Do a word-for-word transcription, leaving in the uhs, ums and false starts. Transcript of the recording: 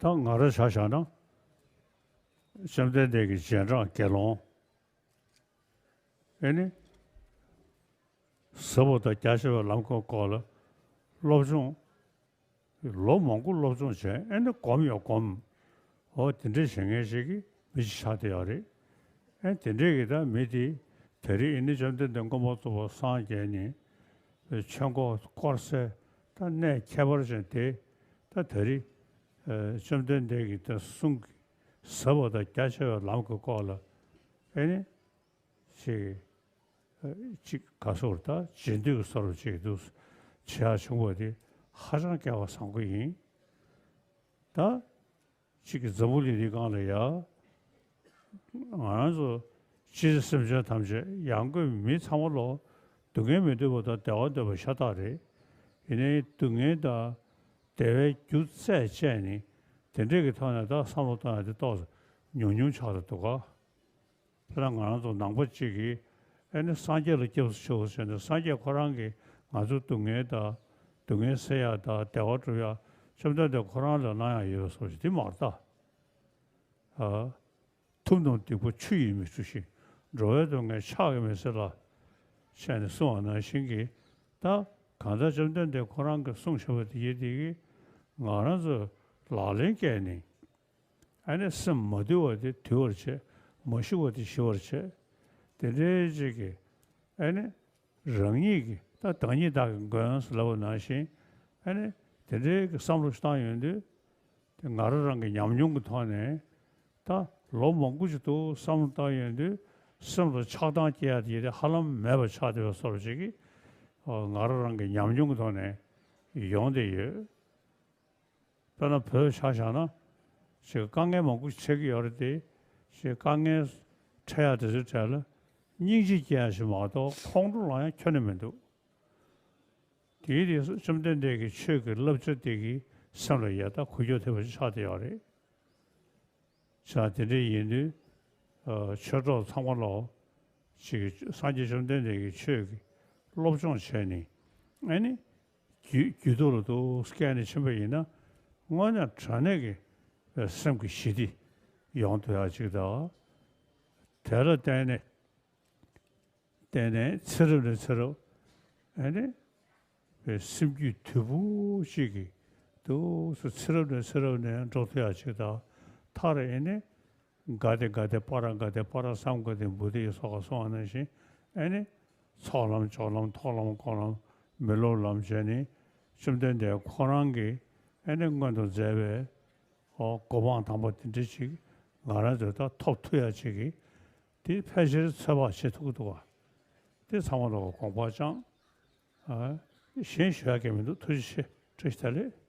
ད་ང་རང་ཆ་བཞག་ན། བཅོམ་ལྡན་འདས་ཀྱི་རྗེས་འབྲང་དགེ་སློང་། ཨེ་ནི། ཟབ་པ་དང་རྒྱ་ཆེ་བའི་ལམ་གྱི་སྐོར་ལ་སློབ་སྦྱོང་། ལོ་མང་པོ་སློབ་སྦྱོང་བྱས། ཨེ་ནི་སྒོམ་ཡང་སྒོམ། འོ་དེ་འདྲའི་བྱེད་མཁན་ཞིག་གི་མི་ཞིག་ཆགས་བསྡད་ཡོད་རེད། ཨེ་དེ་འདྲའི་གི་ད་མི་དེ་དེ་རིང་ཨེ་ནི་བཅོམ་ལྡན་འདས་མངོན་པར་རྫོགས་པར་སངས་རྒྱས་ནས་ཆོས་འཁོར་བསྐོར་སའི་ད་གནས་ཁྱད་པར་ཅན་དེ། ད་དེ་རིང་བཅོམ་ལྡན་འདས་ཀྱི་ད་གསུང་གི་ཟབ་པ་དང་རྒྱ་ཆེ་བའི་ལམ་གྱི་སྐོར་ལ་ཨེ་ནི། ཅིག་ཅིག་ག་སོར་ད་རྗེས་ཟློས་ཀྱི་སོར་ཅིག་འདུག་བྱེད་ཡག་བྱུང་བ་དེ་ཧ་ཅང་སྐལ་བ་བཟང་པོ་ཡིན། ད་ཅིག་གི་འཛམ་བུ་གླིང་འདི་སྒང་ལ་ཡ། ང་རང་ཚོ་སྤྱིར་སེམས་ཅན་ཐམས་ཅད་ཡང་སྒོས་མི་ཚང་མ་ལོ་སྡུག་བསྔལ་མི་འདོད་པ་དང་བདེ་བ་འདོད་པ་ཤ་སྟག་རེད། ཡིན་ནའི་སྡུག་བསྔལ་དང་བདེ་བའི་རྒྱུ་རྩད་བཅད་ནས་དེ་འདྲས་ཀྱི་ཐོག་ནས་ད་བསམ་བློ་གཏོང་ཡག་དེ་ཏོག་ཙམ་ཉུང་ཉུང་ཆགས་འགྲོ་འདུག་ག་དཔེར་ན་ང་རང་ཚོ་ནང་པ་གཅིག་གིས་ཨེ་ནི་སངས་རྒྱས་ལ་སྐྱབས་སུ་མཆིའོ་ཟེར་ནས་སངས་རྒྱས་ཁོ་རང་གིས་ང་ཚོ་སྡུག་བསྔལ་དང་སྡུག་བསྔལ་སེལ་ཡག་དང་བདེ་བ་སྒྲུབ་ཡག་བཅོམ་ལྡན་འདས་ཁོ་རང་ལ་གནང་ཡག་ཡོད་པའི་བཟོ་ཞིག་འདི་མ་རེད་ད། ཨ། ཐུབ་རྣམས་སྡིག་པ་ཆུ་ཡིས་མི་འཁྲུ་ཞིང་། འགྲོ་བའི་སྡུག་བསྔལ་ཕྱག་གིས་མི་སེལ་ལ། ཞེས་ནས་གསུངས་པ་ནང་བཞིན་གྱི། ད་གང་ལྟར་བཅོམ་ལྡན་འདས་ཁོ་རང་གིས་གསུངས་བཞག་པ་དེ་ཡིན་དེ་གིས་ང་རང་ཚོས་ལག་ལེན་བཀལ་ནས། ཨ་ནི་སེམས་མ་དུལ་བ་དེ་དུལ་བར་བྱེད། མ་ཞི་བ་དེ་ཞི་བར་བྱེད། དེ་འདྲའི་ཅིག་གི་ཨ་ནི་རང་ཉིད་ཀྱི་ད་བདག་ཉིད་བདག་གི་མགོན་ཟེར་ལབ་པ་ནང་བཞིན། ཨ་ནི་དེ་འདྲའི་གི་བསམ་བློ་ཞིག་བཏང་ཡོང་དུས། དེ་ང་རང་རང་གི་ཉམས་མྱོང་གི་ཐོག་ནས་ད་ལོ་མང་པོ་ཞིག་ཏུ་བསམ་བློ་བཏང་ཡོང་དུས་སེམས་ལ་ཆགས་སྡང་སྐྱེ་ཡག་དེ་ཧ་ལམ་མེད་པ་ཆགས་བསྡད་པའི་བཟོ་འདྲ་ཅིག་གི་ང་རང་རང་གི་ཉམས་མྱོང་གི་ཐོག་ནས་ཡོང་བསྡད་ཡོད། དཔེར་ན་བོད་ཆ་བཞག་ན། ཅིག་དཀའ་ངལ་མང་པོ་ཞིག་འཕྲད་ཀྱི་ཡོད་རེད་དེ། ཅིག་དཀའ་ངལ་འཕྲད་ཡག་དེ་ཚོའི་གྲས་ལ་སྙིང་རྗེ་སྐྱེ་ཡག་ཞིག་མ་གཏོགས་ཁོང་ཁྲོ་ལངས་ཡག་ཁྱོན་ནས་མི་འདུག་དེའི་རྗེས་སུ་བཅོམ་ལྡན་འདས་ཀྱི་ཆོས་ཀྱི་བསླབ་བྱ་དེ་གིས་སེམས་ལ་ཡང་དག་འགུལ་སྐྱོད་ཐེབས་པ་ཞིག་ཆགས་བསྡད་ཡོད་རེད། བྱས་ཙང་དེ་འདྲ་ཡིན་དུས། ཨ། ཆོས་གྲོགས་ཚང་མ་ལོ། ཅིག་སངས་རྒྱས་བཅོམ་ལྡན་འདས་ཀྱི་ཆོས་ཀྱི་སློབ་སྦྱོང་བྱས་ནས། ཨ་ནི། རྒྱུད་རྒྱུད་ཐོག་ལ་འདུག་སྐྱེས་ནས་ཕྱིན་པ་ཡིན་ན། དངོས་གནས་དྲང་གནས་ཀྱི་སེམས་ཀྱི་ཞི་བདེ་ཡོང་ཐུབ་ཡག་ཅིག་དང་། དེ་ལ་བརྟེན་ནས། བརྟེན་ནས་ཚེ་རབས་ནས་ཚེ་རབས། ཨ་ནི། པའི་སེམས་རྒྱུད་དུལ་པོ་ཅིག་གིས་འདུག་སེ་ཚེ་རབས་ནས་ཚེ་རབས་ནས་འགྲོ་ཐུབ་ཡག་ཅིག་དང་། མཐར་ཨེ་ནི། ག་ཏེ་ག་ཏེ་པཱ་ར་ག་ཏེ་པཱ་ར་སཾ་ག་ཏེ་བོ་དྷི་ཡི་སོགས་ཀ་གསུངས་པ་ནང་བཞིན། ཨེ་ནི། ཚོགས་ལམ་སྦྱོར་ལམ་ཐོག་ལམ་སྐོར་ལམ་མི་སློབ་ལམ་བྱས་ནས། བཅོམ་ལྡན་འདས་ཁོ་རང་གིས་ཨེ་ནི་སྔོན་དུ་མཛད་པའི་ཨོ་གོ་འཕང་དམ་པ་དེ་འདྲ་ཅིག་ང་རང་ཚོས་ད་ཐོབ་ཐུབ་ཡག་ཅིག་གི་དེ་ཕལ་ཆེར་ཚོད་དཔག་བྱེད་ཐུབ་ཀྱི་འདུག་བ། དེ་ཚང་མ་ལ་དགོངས་པ་བཅངས། ཨ། གཞན་ཞུ་ཡག་གི་མི་འདུག་ཐུགས་རྗེ་ཆེ། བཀྲ་ཤིས་བདེ་ལེགས།